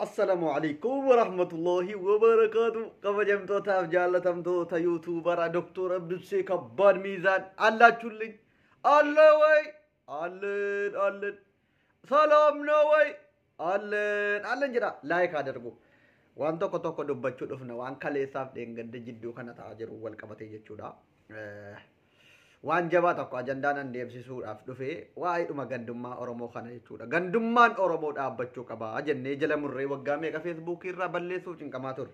Assalaamu alaikum warahmatullahi wabarakaatu. Kabajamtootaaf jaallatamtoota yuutuubara Doktor Abdusee Kabbaad Miizaan አላችሁልኝ? አለ ወይ? አለን አለን። ሰላም ነው ወይ? አለን አለን jedha. Like አድርጉ. Waan tokko tokko dubbachuu dhufna, waan kaleessaaf dheengadda jidduu kana ta'aa jiru wal qabatee jechuudha. Waan jabaa tokko ajandaan an deemsisuudhaaf dhufe waa'eedhuma gandummaa Oromoo kana jechuudha. Gandummaan Oromoo dhaabbachuu qaba jennee jala murree waggaa meeqa Feesbuukii irraa balleessuuf cinqamaa turre.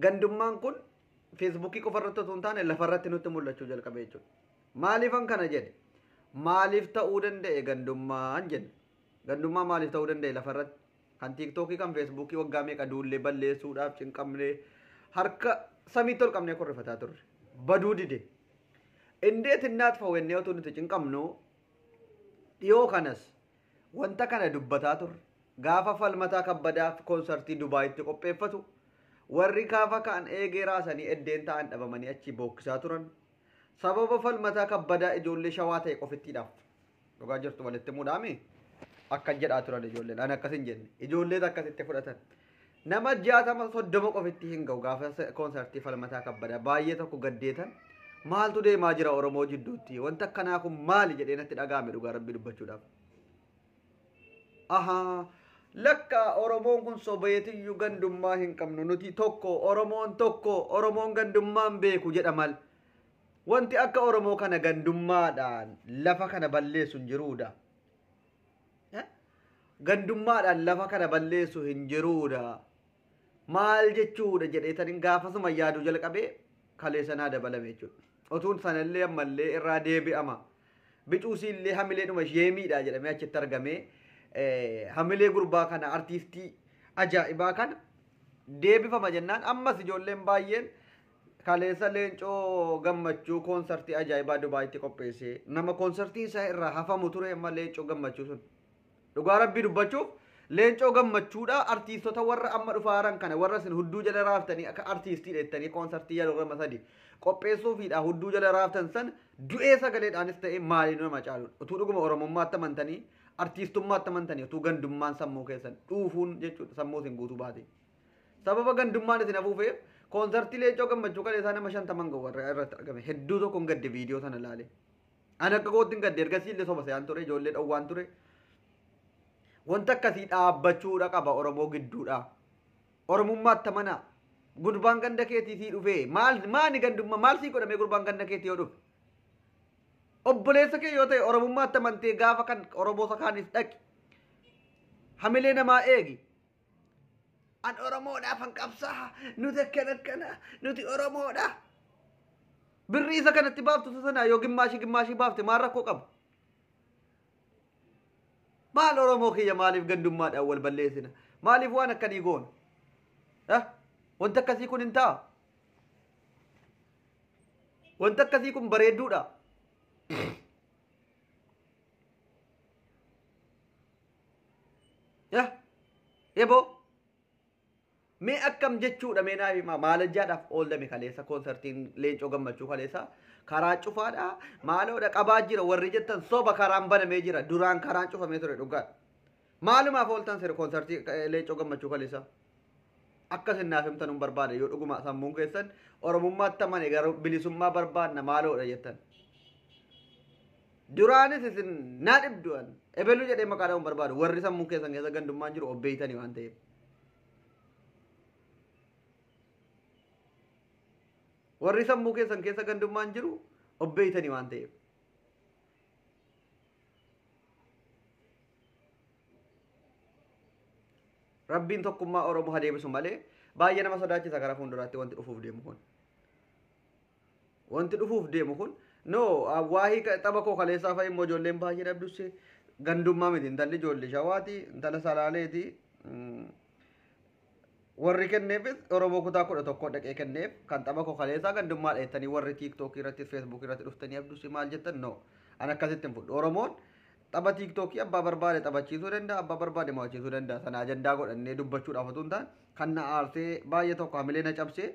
Gandummaan kun Feesbuukii qofa irratti osoo hin taane lafarratti nutti mul'achuu jalqabe jechuudha. Maaliifan kana jedhe? Maaliif ta'uu danda'e gandummaan jenne? Gandummaa maaliif ta'uu danda'e lafarratti? Kan Tiiktookii kan Feesbuukii waggaa meeqa duullee balleessuudhaaf cinqamnee harka samiitti ol qabnee korrifataa turre. Baduu dide. እንዴት እናጥፋው jennee otoo nuti cinqamnu dhiyoo kanas wanta kana dubbataa turre. Gaafa Falmataa Kabbadaaf koonsartii Dubaayitti qopheeffatu warri gaafa ka'an eegee raasanii eddeen ta'an dhabamanii achi bookkisaa turan. Sababa Falmataa Kabbadaa ijoollee Shawaa ta'e qofittiidhaaf. Dhugaa jirtu walitti muudhaami akkan jedhaa turan ijoolleen. Ani akkas hin jenne. Ijoolleet akkasitti fudhatan. Nama 60 30 qofitti hin ga'u gaafa koonsartii Falmataa Kabbadaa baay'ee tokko gaddeetan. Maaltu deemaa jira Oromoo jidduutti? Wanta akkanaa kun maali jedhee natti dhaga'ame dhugaa Rabbii dubbachuudhaaf. Ahaa, lakka Oromoon kun sobeetiyyuu gandummaa hin qabnu, nuti tokko, Oromoon tokko, Oromoon gandummaan beeku jedha mal. Wanti akka Oromoo kana gandummaadhaan lafa kana balleessu hin jiruudha. Gandummaadhaan lafa kana balleessu hin jiruudha. Maal jechuudha jedheetaniin gaafasuma yaaduu jalqabee kaleessanaa dabalame jechuudha. Otuun sanallee ammallee irraa deebi'ama. Bicuusiillee hamileedhuma sheemiidha jedhamee achitti argamee hamilee gurbaa kana artiistii ajaa'ibaa kana deebifama jennaan ammas ijoolleen baay'een kaleessa Leencoo Gammachuu koonsartii ajaa'ibaa Dubaayitti qopheesse. Nama koonsartiin isaa irraa hafamu ture amma Leencoo Gammachuu sun. Dhugaa Rabbii dubbachuuf Leencoo Gammachuudha artiistota warra amma dhufaaran kana warra isin hudduu jala raaftanii akka artiistii dheettanii koonsartii yeroo lama sadi qopheessuufiidha hudduu jala raaftan san du'ee sagaleedhaanis ta'e maaliin nama caalu. Utuu dhuguma Oromummaatti amantanii artiistummaatti amantanii utuu gandummaan sammuu keessan dhuufuun jechuudha sammuu isin guutuu baate. Sababa gandummaan isin afuufeef koonsartii Leencoo Gammachuu kaleessaa nama 50 ga'u warra irratti argame hedduu tokkoon gadde viidiyoo sana ilaale. Ani akka kootti hin gadde, ergasii illee soba se'aan ture, ijoollee dhowwaan ture. Wanta akkasii dhaabbachuudha qaba Oromoo gidduudha. Oromummaatti amanaa. Gurbaan ganda keetii sii dhufee maal maani gandummaa maal sii godhamee gurbaan ganda keetii yoo dhufe? Obboleessa kee yoo ta'e Oromummaatti amantee gaafa kan Oromoo sakaanis dhaqi. Hamilee namaa eegi. An Oromoodhaaf an qabsaa, nuti akkana akkana, nuti Oromoodha. Birrii isa kanatti baaftu sana yoo gimmaashii gimmaashii baafte maal rakkoo qaba? Maal Oromoo kiyya maaliif gandummaadhaan wal balleessina? Maaliif waan akkanii goona? Wanti akkasii kun hin ta'a. Wanti akkasii kun bareedduudha. Eboo mee akkam jechuudha mee naaf himaa, maalajjaadhaaf oollame kaleessa koonsartiin Leencoo Gammachuu kaleessa karaa cufaadha maaloodha qabaa jira warri jettan soba, karaan banamee jira, duraan karaan cufamee ture dhugaadha. Maalumaaf ooltan sire koonsartii Leencoo Gammachuu kaleessa? Akkas hin naaf himtan hin barbaade yoo dhuguma sammuun keessan Oromummaatti amane garuu bilisummaa barbaadna maaloodha jettan. Duraanis isin naa dhibdu'an ebeluu jedhee maqaa dha'uun barbaadu warri sammuu keessan keessa gandummaan jiru obbeeytanii waan ta'eef. Warri sammuu keessan keessa gandummaan jiru obbeeytanii waan ta'eef. Rabbiin tokkummaa Oromoo haa deebisu malee baay'ee nama sodaachisa gara fuulduraatti wanti dhufuuf deemu kun. Wanti dhufuuf deemu kun no waa'ee tapha koo kaleessaa fa'i immoo ijoolleen baay'ee dhabdusse gandummaa miti, intalli ijoollee Shawaati, intala Salaaleeti. Warri kenneefis Oromoo kutaa 11 dhaqee kenneef kan tapha koo kaleessaa gandummaa dheettanii warri Tiiktookii irratti Feesbuukii irratti dhuftanii abdusse maal jettan no an akkasitti hin fudhu. Oromoon tapha Tiiktookii abbaa barbaade taphachiisuu danda'a, abbaa barbaade mo'achiisuu danda'a. Sana ajandaa godhannee dubbachuudhaaf otoo hin taane kan na aarsee baay'ee tokko hamilee na cabsee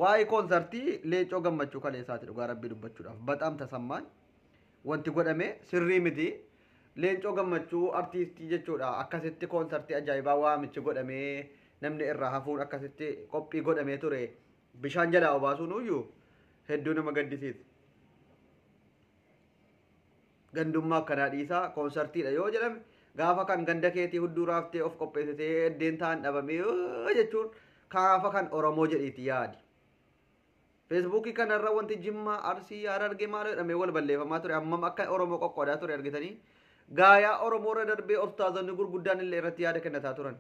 waa'ee koonsartii Leencoo Gammachuu kaleessaati dhugaa Rabbii dubbachuudhaaf. Baxaam tasammaan wanti godhame sirrii miti. Leencoo Gammachuu artiistii jechuudha. Akkasitti koonsartii ajaa'ibaa waamichi godhamee namni irraa hafuun akkasitti qophii godhamee ture. Bishaan jalaa obaasuun iyyuu hedduu nama gaddisiisa. Gandummaa akkanaa dhiisaa koonsartiidha yoo jedhame gaafa kan ganda keetii hudduu raaftee of qopheessitee eddeen ta'an dhabamee jechuun gaafa kan Oromoo jedhiiti yaadi. Feesbuukii kanarra wanti Jimmaa, Arsii, Harargee maal jedhamee wal balleeffamaa ture hammam akka Oromoo qoqqoodaa ture argitanii gaayaa Oromoo irra darbee ustaazonni gurguddaan illee irratti yaada kennataa turan.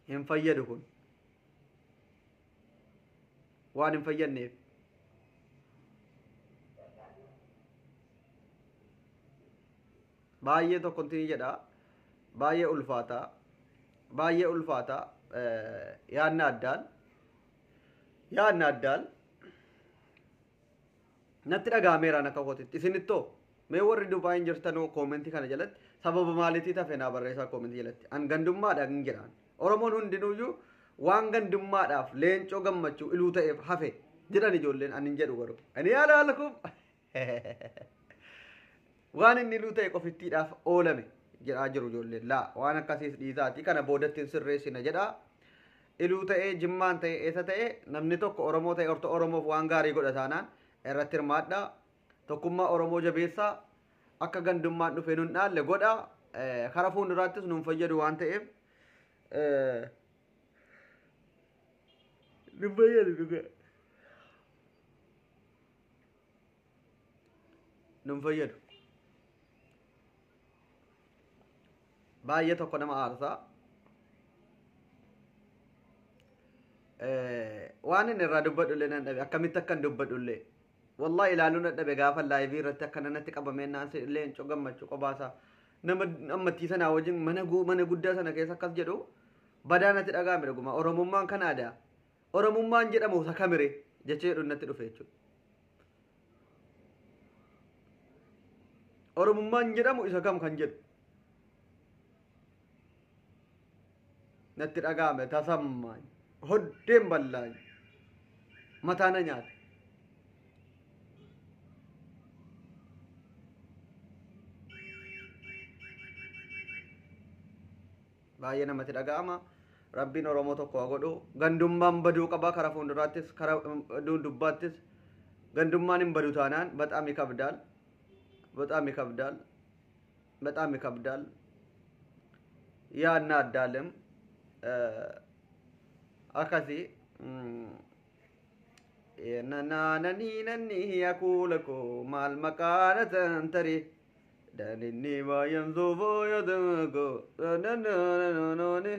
Hin fayyadu kun. Waan hin fayyadneef. Baay'ee tokkontinii jedha. Baay'ee ulfaata. Baay'ee ulfaata. Yaadna addaan. Yaadna addaan. Natti dhaga'ameeraan akka kootitti. Isinittoo mee warri Dubaayin jirtanoo koomentii kana jalatti sababa maaliitii tafe naa barreessaa koomentii jalatti. An gandummaadhaan hin jedhaan. Oromoon hundinuyyuu waan gandummaadhaaf Leencoo Gammachuu iluu ta'eef hafe jedhan ijoolleen an hin jedhu garuu. Ani yaada haala kun waan inni iluu ta'e qofittiidhaaf oolame jedhaa jiru ijoolleen. Laa waan akkasiis dhiisaati kana boodatti hin sirreessina jedhaa. Iluu ta'ee Jimmaan ta'e eessa ta'e namni tokko Oromoo ta'e orto Oromoof waan gaarii godha taanaan irratti hirmaadhaa. Tokkummaa Oromoo jabeessaa akka gandummaan dhufee nun dhaalle godhaa. Kara fuulduraattis nun fayyadu waan ta'eef nun fayyadu dhugaa. Nun fayyadu. Baay'ee tokko nama aarsaa. Waan inni irraa dubbadhu illee nan dhabe akkamitti akkan dubbadhu illee. Wallahi ilaaluu nan dhabe gaafa laayivii irratti akka natti qabamee naan Leencoo Gammachuu qobaasaa nama ammattii sanaa wajjin mana guddaa sana keessa akkas jedhu badaa natti dhaga'ame dhuguma. Oromummaan kan aadaa. Oromummaan jedhamu isa kamire jecha jedhu natti dhufe jechuudha. Oromummaan jedhamu isa kam kan jedhu natti dhaga'ame tasammaan hoddeen bal'aan mataa na nyaate. Baay'ee namatti dhaga'ama. Rabbiin Oromoo tokko haa godhu. Gandummaan baduu qaba karaa fuulduraattis karaa dubbaattis gandummaan hin badu taanaan በጣም ይከብዳል። በጣም ይከብዳል። በጣም ይከብዳል። ያናዳልም። Akkasii nanaananii yakuulako maal maqaana tantari daninni baay'een zuufoo yoo ta'u nanananoone.